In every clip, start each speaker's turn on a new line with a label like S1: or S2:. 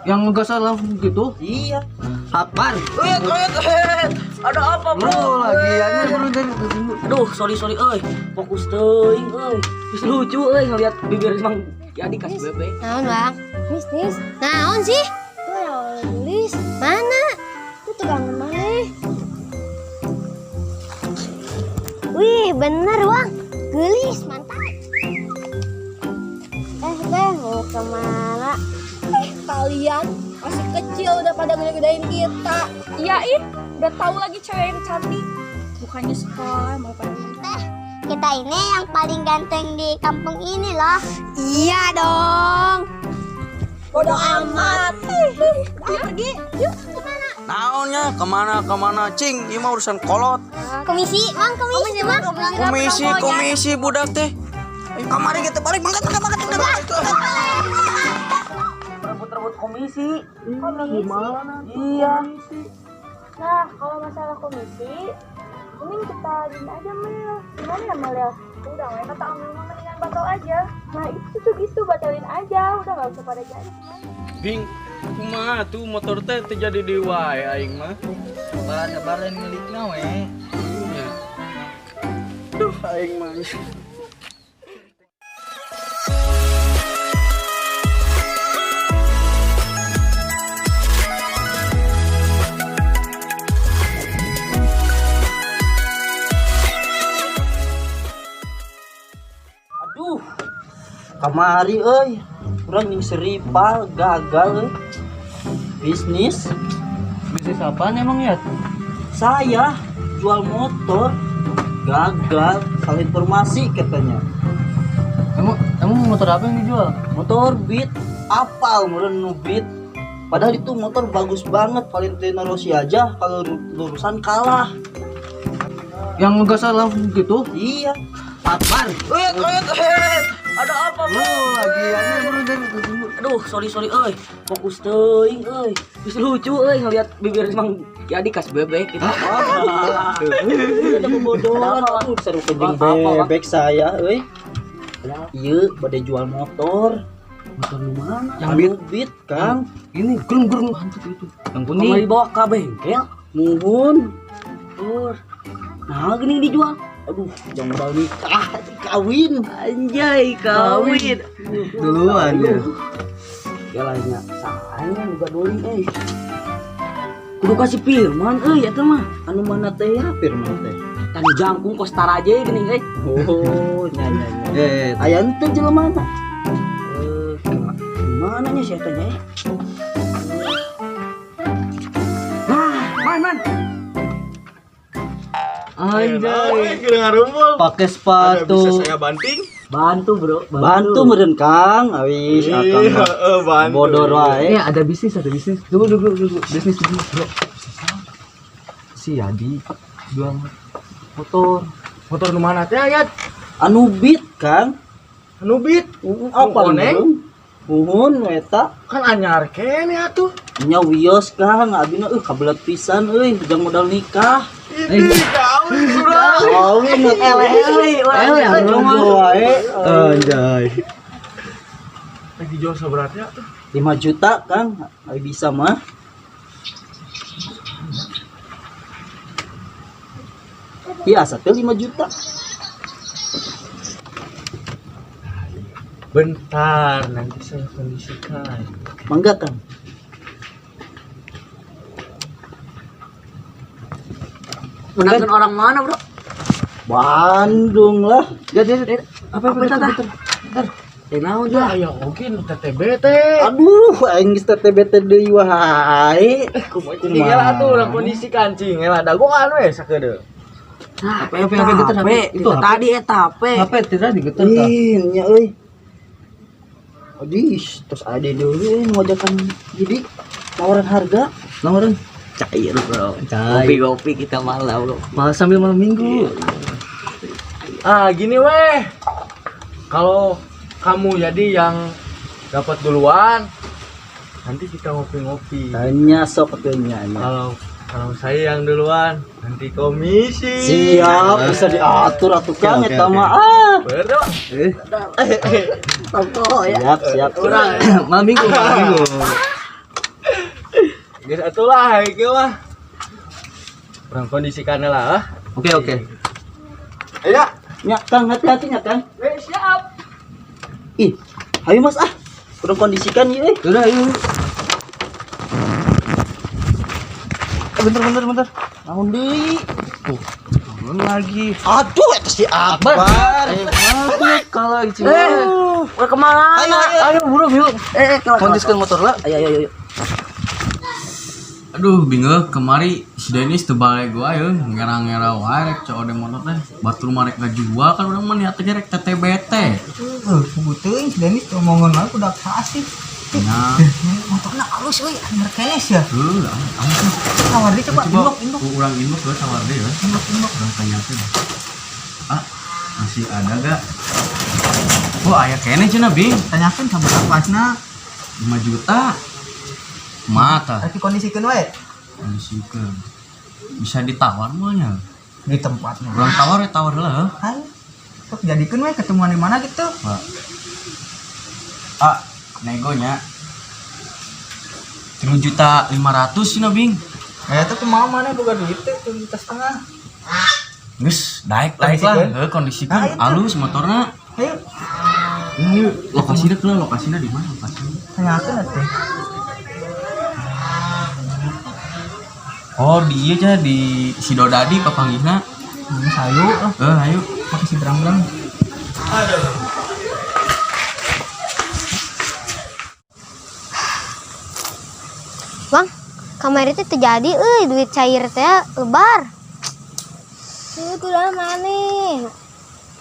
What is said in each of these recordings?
S1: Yang ngegas langsung gitu?
S2: Iya.
S1: Apaan?
S2: Wait, wait, wait. Ada apa, bro?
S1: Lu lagi aja baru dari.
S2: Aduh, sorry sorry euy. Fokus teuing euy. Terus lucu euy ngeliat bibir Mang jadi kasih bebek.
S3: Naon, Bang? Bisnis. Naon sih? Tuh ada gelis. Mana? Itu tukang mana? Wih, bener, Bang. Gelis, mantap. Eh, teh, mau kemana?
S4: Eh, kalian masih kecil udah pada gede-gedein kita.
S5: Iya ih, udah tahu lagi cewek yang cantik. Bukannya sekolah mau pada
S3: Teh, kita ini yang paling ganteng di kampung ini loh. Iya dong.
S4: Bodoh amat. Yuk pergi. Yuk.
S3: Kemana?
S6: Naonnya kemana kemana cing, ini mah urusan kolot.
S3: Komisi, Bang, komisi, Bang.
S6: Komisi komisi budak teh. Ayo kamari kita balik mangkat mangkat mangkat mangkat.
S2: Rebut-rebut komisi.
S5: Komisi.
S2: Gimana? Iya.
S5: Nah, kalau masalah komisi, mending kita gini aja Mel. Gimana ya Mel ya? Udah, we kata Amel mah mendingan batal aja. Nah itu tuh gitu, batalin aja. Udah nggak usah pada jadi semuanya.
S6: Bing, kumaha tuh motor teh teu jadi deui wae aing mah.
S1: Sabar ngelikna we.
S6: Iya. Duh aing mah.
S2: Aduh. Kamari euy. Urang jeung seripal gagal euy. Bisnis
S1: Bisnis apaan emang ya?
S2: saya jual motor gagal, salah informasi katanya.
S1: Emang emang motor apa yang dijual?
S2: Motor Beat, apal meureun nu Beat. Padahal itu motor bagus banget, Valentino Rossi aja kalau lurusan kalah.
S1: Yang ngegas langsung gitu?
S2: Iya.
S1: Apaan?
S2: Wait, wait, wait. Ada apa,
S1: Lu lagi aja baru dari.
S2: Aduh, sorry sorry euy. Fokus teuing euy. Terus lucu euy ngeliat bibir Mang jadi kas bebek gitu.
S7: Ada pembodohan, aduh seru kejeng bebek saya euy. Iya, pada jual motor.
S1: Motor lu mana?
S2: Yang
S7: Yang
S2: Beat.
S7: Beat, Kang.
S1: Ini gerung gerung mantep itu. Yang
S2: Kuning
S1: kuning.
S2: dibawa ke bengkel.
S7: Muhun.
S2: Tur. Nah, gini dijual.
S7: Aduh, jangan modal nikah, kawin.
S2: Anjay, kawin.
S1: Duluan ya.
S2: Ya lainnya, saya juga doli euy. Kudu kasih firman euy eta mah.
S7: Anu mana teh ya firman teh?
S2: Tani jangkung kos taraje geuning euy.
S7: Oh, nya nya nya.
S1: Eh,
S7: Aya henteu jelema mana?
S2: Eh, gimana nya si eta nya? Nah, man man.
S1: anjay.
S6: Ngarumpul.
S7: Pakai sepatu.
S6: Bisa saya banting?
S2: Bantu, Bro.
S7: Bantu meureun Kang, awis akang mah
S6: Iya, bantu.
S7: bodor wae.
S1: Eh, ada bisnis, ada bisnis. Tunggu, tunggu, tunggu. Bisnis dulu, bro. Si Adi jual motor.
S6: Motor nu mana teh ayat?
S7: Anu Beat, Kang.
S6: Anu Beat.
S7: Apa
S6: Koneng?
S7: meureun? Muhun eta.
S6: Kan anyar kene atuh.
S7: Nya wios Kang, abina euy kabelet pisan euy, jang modal nikah.
S6: Ini kawin sudah.
S7: Kawin
S2: Eleh,
S1: Eleh,
S7: jomblo wae.
S1: Anjay.
S6: Lagi jual seberatnya tuh.
S7: 5 juta Kang, ayo bisa mah. Iya, satu 5 juta.
S6: Bentar, nanti saya kondisikan.
S7: Mangga Kang.
S2: Menangkan orang mana, Bro?
S7: Bandung lah.
S1: Ya, ya, ya. Apa, apa,
S2: Apa,
S1: apa,
S2: apa? Eh, naon dah?
S6: Ya oke nu TTB teh.
S7: Aduh, aing geus TTBT deui wae.
S6: Cing lah atuh urang kondisikan cing lah dagoan we sakedeung.
S2: Nah,
S1: HP, HP, HP, getar, HP.
S2: Itu tadi eta HP.
S1: HP tidak digetar tah.
S7: Ih, nya euy. Aduh, terus ada dulu euy ngajakan jadi tawaran harga
S1: Nawaran.
S2: Cair, Bro.
S1: Cair.
S2: Ngopi-ngopi kita malam, Bro.
S1: Malah sambil malam minggu.
S6: Ah, gini weh. Kalau kamu jadi yang dapat duluan, nanti kita ngopi-ngopi.
S7: Tanya sok atuh nya. nya.
S6: Kalau kalau saya yang duluan, nanti komisi.
S7: Siap, bisa diatur atuh Kang
S1: Oke, oke,
S7: eta
S1: oke.
S7: mah. Ah.
S6: Berdua.
S1: Eh,
S2: Toko ya.
S7: Siap, siap.
S1: malam minggu, malam minggu. Geus atuh lah ieu mah. Urang kondisikan lah. Ah.
S2: Oke, oke.
S1: Ayo.
S2: Nya, Kang, hati-hati nya, Kang.
S5: Eh, siap.
S2: Ih, ayo Mas ah. Kurang kondisikan ieu euy.
S1: Udah, ayo.
S2: Eh, bentar bentar bentar. Naon deui?
S1: Tuh, bangun lagi.
S2: Aduh, eta si Akbar.
S1: Eh, kalau lagi cing.
S6: Udah kemana?
S2: Ayo, ayo.
S1: Ayo buru yuk.
S2: Eh, kelak.
S1: Kondisikan motor lah.
S2: Ayo, ayo, ayo.
S8: Aduh, bingung kemari si Denis teu balik gua ya, ngera-ngera wae rek cowok de motor teh. Batur mah rek ngajual kan urang mah niat teh rek TTBT.
S9: Puguh teuing si Denis omongan wae kudu asik.
S8: Nya,
S9: Motorna alus euy, anyar keneh sia.
S8: heuh, alus.
S9: Tawar deui coba
S8: Coba
S9: inbox inbox.
S8: ku urang inbox we tawar deui we.
S9: Inbox inbox.
S8: Urang tanyakeun. Ah, masih ada gak? Oh, aya keneh cenah, Bing.
S9: Tanyakeun sabaraha pasna.
S8: 5 juta. Mata
S9: Tapi kondisikeun wae
S8: kondisikeun. Bisa ditawar mah nya.
S9: di tempatnya.
S8: Urang tawar ya tawar heula heuh.
S9: Ayo. Sok jadikeun wae ketemuan di mana gitu.
S8: Pak. Ah, negonya. 3.500.000 sih Bing.
S9: Eh, itu kumaha mana boga duit teh 3,5 juta.
S8: Geus, daek daek lah.
S9: Kondisikeun?
S8: Heuh, kondisikeun
S9: Nah, itu.
S8: alus motorna.
S9: Ayo,
S8: Ini lokasinya ke lokasinya di mana lokasinya?
S9: tanyakeun atuh.
S8: Oh, di ieu cenah di Sidodadi papanggihna.
S9: Sayu ah,
S8: Eh, ayo.
S9: pakai si berang-berang.
S3: Bang, kamari teh terjadi euy duit cair teh lebar. Itu lah maneh.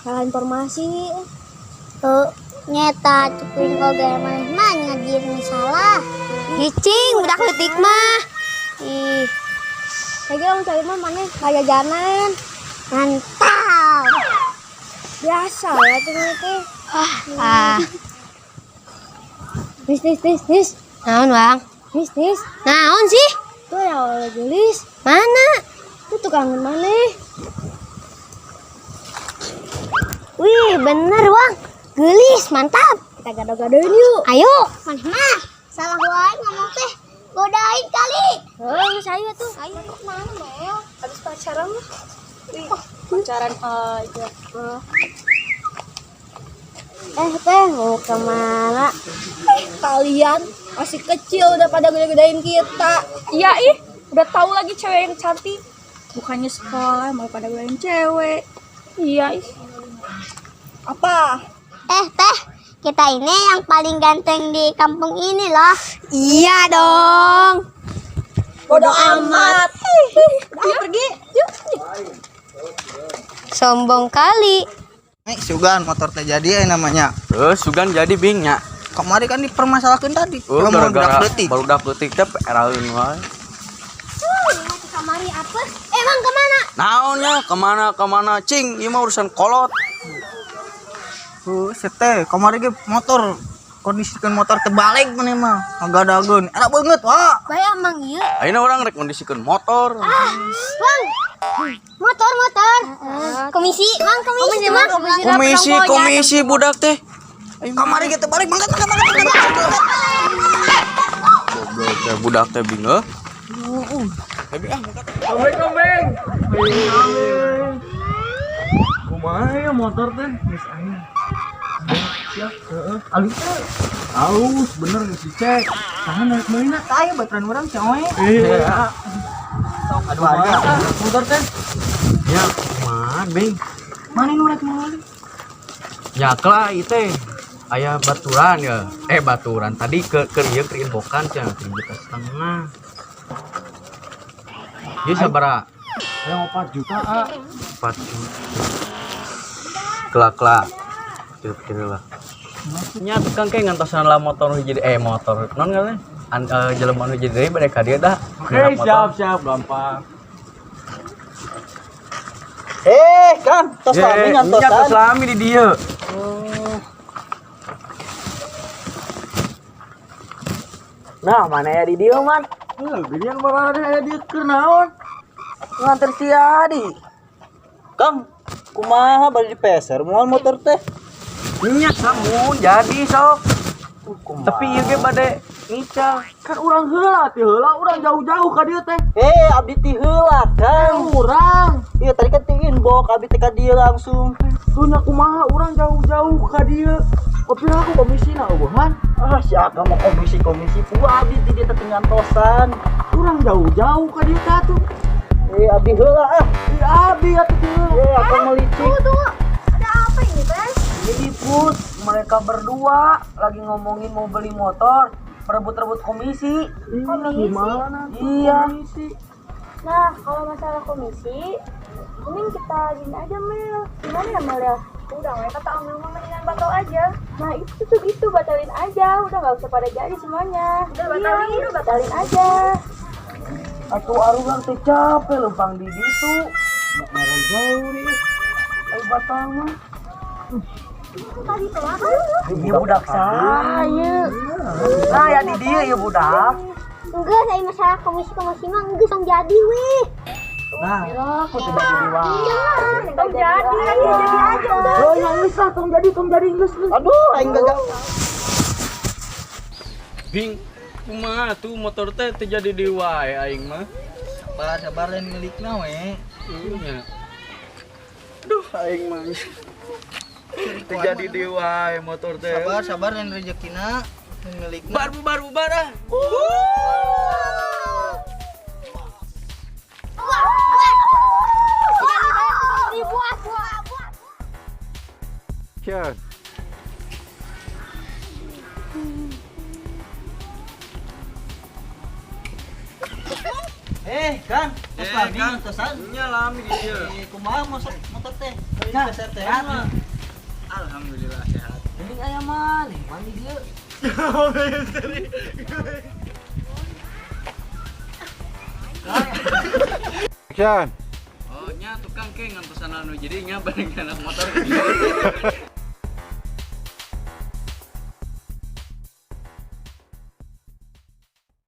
S3: Salah informasi. Tuh, nyeta cukuin oge maneh mah ngajieun salah. Gicing budak leutik mah. Ih. Lagi lamun cair mah maneh kajajanan. Mantap. Biasa ya tuh teh. Ah. Nis nis nis nis. Naon, Bang? Nis nis. Naon sih? Tuh ya oleh gelis. Mana? Tuh tukangan mana? Wih, bener, Bang. Gelis, mantap. Kita gado-gadoin yuk. Ayo. Mana mah? Salah wae ngomong teh. Godain kali. Oh, saya tuh. Ayo mana, Mel?
S5: Habis pacaran mah. Ih, pacaran aja.
S3: Eh, teh mau kemana?
S4: Kalian masih kecil udah pada gede-gedein kita.
S5: Iya ih, udah tahu lagi cewek yang cantik. Bukannya sekolah malah pada godain cewek. Iya ih.
S4: Apa?
S3: Eh, teh, kita ini yang paling ganteng di kampung ini loh. Iya dong.
S4: Bodoh amat. Udah pergi. Yuk.
S3: Sombong kali.
S9: Nih, sugan motor teh jadi eh namanya.
S8: Terus sugan jadi Bing nya.
S9: Kemarin kan dipermasalahkan tadi.
S8: Oh,
S9: Kamu budak
S8: gara-gara
S9: leutik.
S8: baru leutik teh eraeun wae.
S3: Kamari apa? Emang kemana?
S6: Naonnya kemana kemana cing, ieu mah urusan kolot.
S9: Sete, kemarin ge motor kondisikan motor terbalik mana mah ngagadageun. Enak banget, wah.
S3: Bae emang iya.
S8: Ayeuna urang rek kondisikeun motor.
S3: Ah, Bang. Motor, motor. Komisi, Bang, komisi, Bang.
S6: Komisi komisi budak teh.
S9: Kemarin ge terbalik mangkat mangkat mangkat mangkat.
S8: Goblok teh budak teh Bing heuh.
S1: Assalamualaikum, Bing. Kumaha ya motor teh? Geus aya. Siap, heeh. Alus teh. Alus, bener geus dicek. Saha rek meulina?
S9: Tah aya baturan urang si Oe.
S1: Iya.
S9: Sok adu harga.
S1: Motor teh.
S8: Ya, kumaha Bing?
S9: Mana nu rek meuli?
S8: Ya kela ieu teh. Aya baturan ya. Eh baturan tadi ke ieu ke inbokan cenah 3,5 juta. Ieu sabaraha?
S1: Yang 4 juta, ah.
S8: 4 juta. Kelak kelak. Pikir-pikir lah. Nya tukang kayak ngantosan lah motor hiji eh motor non kan an jelema nu hiji deui bade ka dieu dah.
S1: Oke, siap, siap, gampang.
S2: Eh, Kang, tos lami
S8: Nya
S2: ngantosan.
S8: tos lami di dieu.
S6: Nah, mana ya di dieu man?
S1: Heuh, gedean marah aya dieu keur naon?
S6: Nganter si Adi.
S2: Kang, kumaha bari dipeser moal motor teh?
S8: Nya samun jadi sok. Tapi ieu ge bade
S1: Ngical. Kan urang heula ti heula urang jauh-jauh ka dieu teh.
S2: Eh, abdi ti heula, Kang.
S1: Urang.
S2: Iya, tadi kan ti inbox abdi teh ka dieu langsung.
S1: Tuh nya kumaha urang jauh-jauh ka dieu. Kopi aku komisina eueuhan.
S2: Ah, si Akang mau komisi-komisi. Puguh abdi ti dieu teh ngantosan.
S1: Urang jauh-jauh ka dieu teh atuh.
S2: Eh, abdi heula ah.
S1: Ih, abdi atuh ti heula.
S2: Eh, Akang mah licik.
S3: Tunggu, tunggu. Ada apa ini, Teh?
S6: Ini Put, mereka berdua lagi ngomongin mau beli motor, merebut-rebut komisi.
S3: Komisi?
S1: Gimana tuh
S6: Iya.
S1: komisi?
S5: Nah, kalau masalah komisi, mending kita gini aja, Mel. Gimana ya, Mel ya? Udah, we, kata Amel mah mendingan batal aja. Nah, itu tuh gitu, batalin aja. Udah nggak usah pada jadi semuanya. Udah batalin, udah batalin aja.
S6: Atuh arurang teh capek lempang di ditu.
S1: Ngarang jauh nih.
S6: Ayo batal mah.
S3: Tadi tuh apa?
S6: Iya budak saya. Nah, ya di dia ya budak.
S3: Enggak, saya masalah komisi-komisi mah enggak song jadi weh.
S6: Nah, aku tidak jadi wah.
S5: Tong jadi, jadi aja udah.
S1: Oh, ya geus lah, tong jadi geus geus.
S2: Aduh, aing gagal.
S8: Bing, kumaha tuh motor teh teu jadi deui wae aing mah.
S9: Sabar, sabar lain milikna we.
S8: Iya. Aduh, aing mah. Teu jadi deui wae motor teh.
S9: Sabar, sabar lain rezekina lain milikna.
S8: Bubar bubar bubar ah.
S3: Dibuat, buat, buat.
S8: Action.
S2: Eh, Kang, geus
S8: Eh,
S2: lami
S8: Kang.
S2: ngantosan.
S8: Nya lami di dieu.
S2: Eh, kumaha motor teh?
S6: Nah,
S2: Sehat
S6: sehat.
S2: mah.
S8: Alhamdulillah sehat.
S6: Mending aya maneh, mandi dieu.
S8: Oh, nya tukang ke ngantosan anu jadi nya bareng anak motor.